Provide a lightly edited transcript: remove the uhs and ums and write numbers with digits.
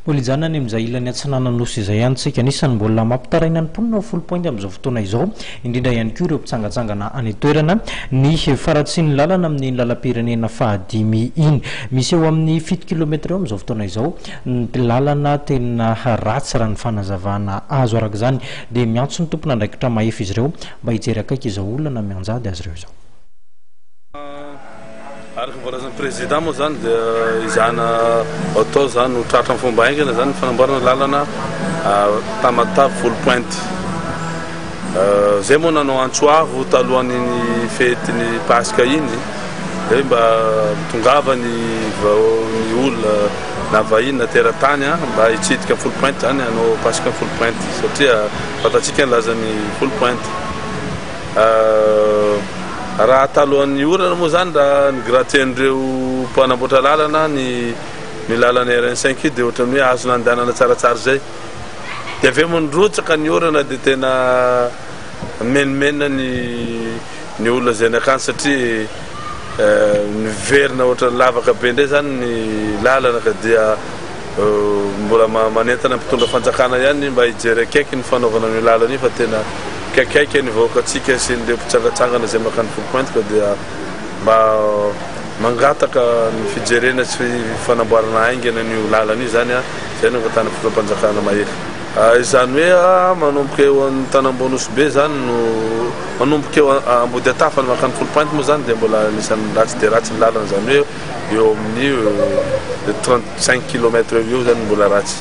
Mbola hijanona any amin'izay ilany atsinanan'ny Nosy izay ihany isika. Anisan'ny mbola mampitaraina ny mponina ao Foulpointe amin'izao fotoana izao, indrindra ihany koa ireo mpitsangantsangana any an-toerana, ny faharatsian'ny lalana amin'iny lalam-pirenena fahadimy iny. Misy eo amin'ny fito kilometatra eo amin'izao fotoana izao ny lalana tena ratsy raha ny fanazavana azo. Araka izany dia miantso ny tompon'andraikitra mahefa izy ireo mba hijery akaiky izao olana mianjady azy ireo izao. Araka ny voalazan'ny Président moa izany dia ezahana atao izany ho tratra amin'ny fomba haingana izany ny fanamboarana lalana Tamatave Foulpointe. Izay moa nanao antso avo talohan'iny fetin'ny Paska iny hoe mba tongava ny ny olona na vahiny na teratany mba hitsidika ny Foulpointe izany hanao Paska Foulpointe satria fantatsika ny lazan'ny Foulpointe. Raha talohan'ny orana moa izany raha ni-gratter-n'ireo mpanamboatra lalana ny ny lalana RN cinq io dia ohatran'ny hoe azo nandehanana tsaratsara izay. Dia avy eo moa nirotsaka ny orana dia tena nimenomenona ny ny olona izay nankany satria niverina ohatran'ny lavaka be indray izany ny lalana ka dia Mbola manentana ny mpitondra fanjakana ihany mba hijery akaiky ny fanaovana an'io lalana io fa tena mikaikaika ny vahoakantsika sy ireo mpitsangatsangana izay mankany Foulpointe ka dia mba mangataka ny fijerena sy fanamboarana haingana an'io lalana io izany izay no angatahan'ny fitondram-panjakana mahery. Izany hoe manomboka eo Antanambao Nosy Be izany no manomboka eo Ambodiatafana mankany Foulpointe moa izany dia mbola anisan'ny ratsy dia ratsy ny lalana izany hoe eo amin'ny 35 kilomètre eo eo zany mbola ratsy.